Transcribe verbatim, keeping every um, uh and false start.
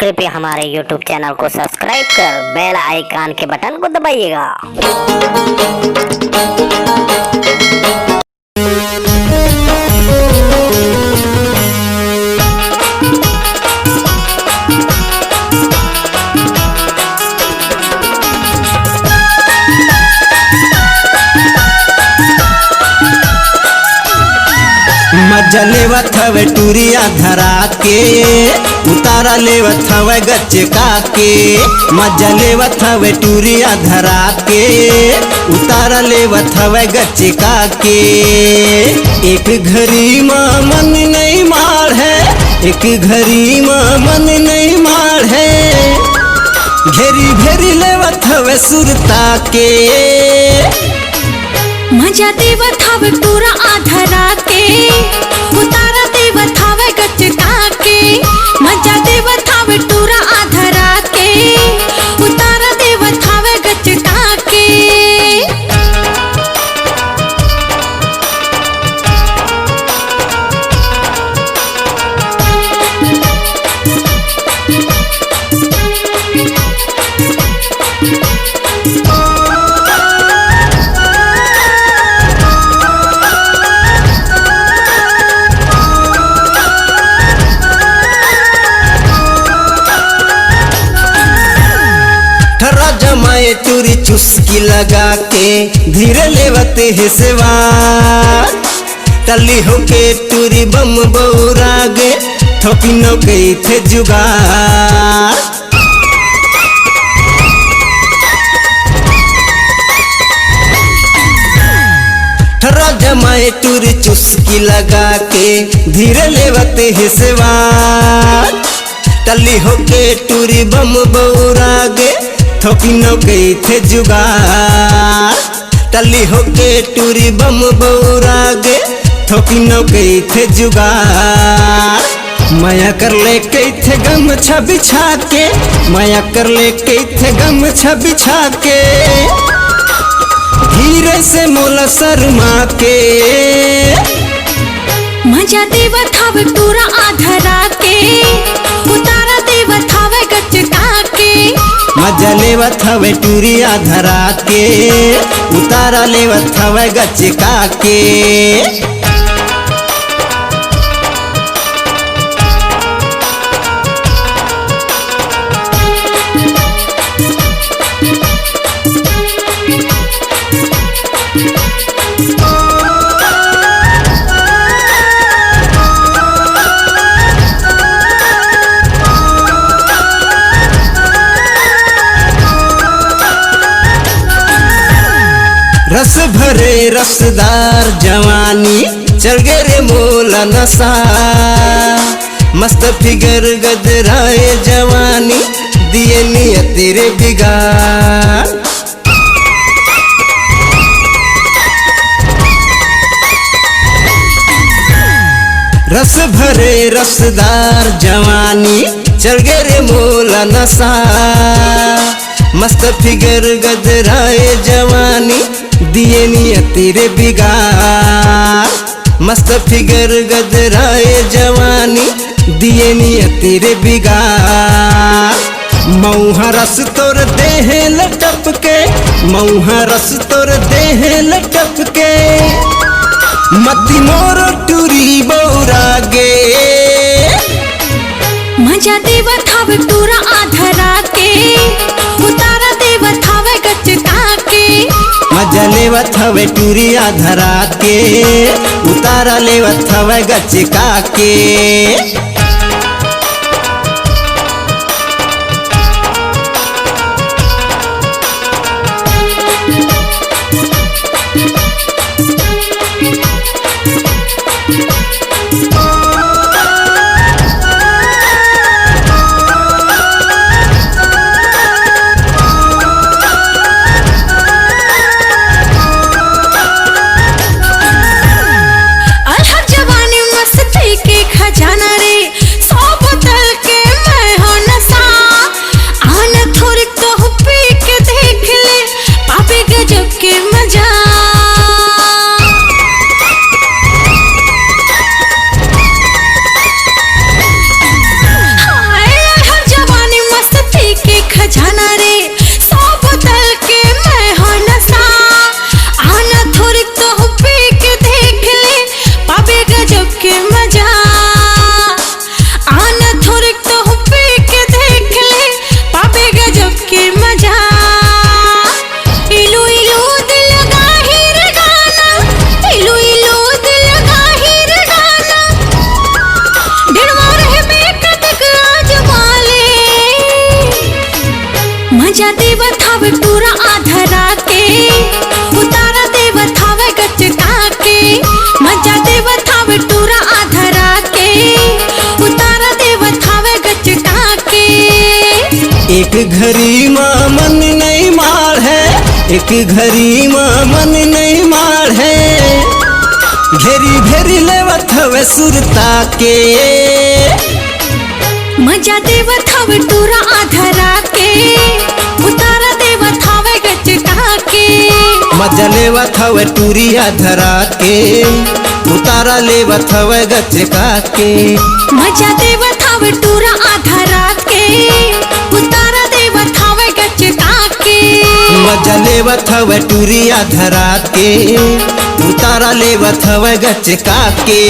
कृपया हमारे YouTube channel को सब्सक्राइब कर बेल आइकन के बटन को दबाइएगा। मजा लेवत हवे टूरी आधा रात के, उतारा लेवत हवे गचका के। मजा लेवत हवे टूरी आधा रात के, उतारा लेवत हवे गचका के। एक घरी म मन नइ माढ़े, एक घरी म मन नइ माढ़े, घेरी घेरी लेवत हवे सुरता के। मजा देवत हवे टूरा आधा रात के, उतारा देवत हवे गचका के। मजा देवत हवे टूरा आधा रात के, उतारा देवत हवे गचका के। राजा माए टूरी चुस्की लगा के धीरे लेवत हे सेवा। टल्ली होके टूरी बम बौरा गे, थोपिनो कइथे जुगाड़। राजा माए टूरी चुस्की लगा के धीरे लेवत हे सेवा। टल्ली होके टूरी बम बौरा गे, थोपिनो कइथे जुगाड़। टल्ली होके टूरी बम बौरा गे, थोपिनो कइथे जुगाड़। मया कर ले कइथे गमछा बिछा के, मया कर ले कइथे गमछा बिछा के, धीरे से मोला शर्मा के। मजा देवत हवे टूरा आधा रात के, उतारा देवत हवे गचका के। मजा लेवत हवे टूरी आधा रात के, उतारा लेवत हवे गचका के। रस भरे रसदार जवानी, चढ़ गे रे मोला नशा। मस्त फिगर गदराए जवानी, दिए नियत रे बिगाड़। रस भरे रसदार जवानी, चढ़ गे रे मोला नशा। मस्त फिगर गदराए जवानी, दिए नियत रे बिगाड़। मस्त फिगर गदराए जवानी, दिए नियत रे बिगाड़। मऊहा रस तोर देहे लटप के, मऊहा रस तोर देहे लटप के, मती मोर टूरी बौरा गे। मजा देवत हवे टूरा आधा रात के, उतारा देवत हवे गचका के। मजा लेवत हवे टूरी आधा रात के, उतारा लेवत हवे गचका के। अलहर जवानी मस्ती के खजाना रे, एक घरी म मन नइ माढ़े, एक घरी म मन नइ माढ़े, घेरी घेरी लेवत हवे सुरता के। मजा देवत हवे टूरा आधा रात के, उतारा देवत हवे गचका के। मजा लेवत हवे टूरी आधा रात के, उतारा लेवत हवे गचका के। मजा देवत हवे टूरा आधा रात के, उतारा देवत हवे गचका के। मजा लेवत हवे टूरी आधा रात के, उतारा लेवत हवे गचका के।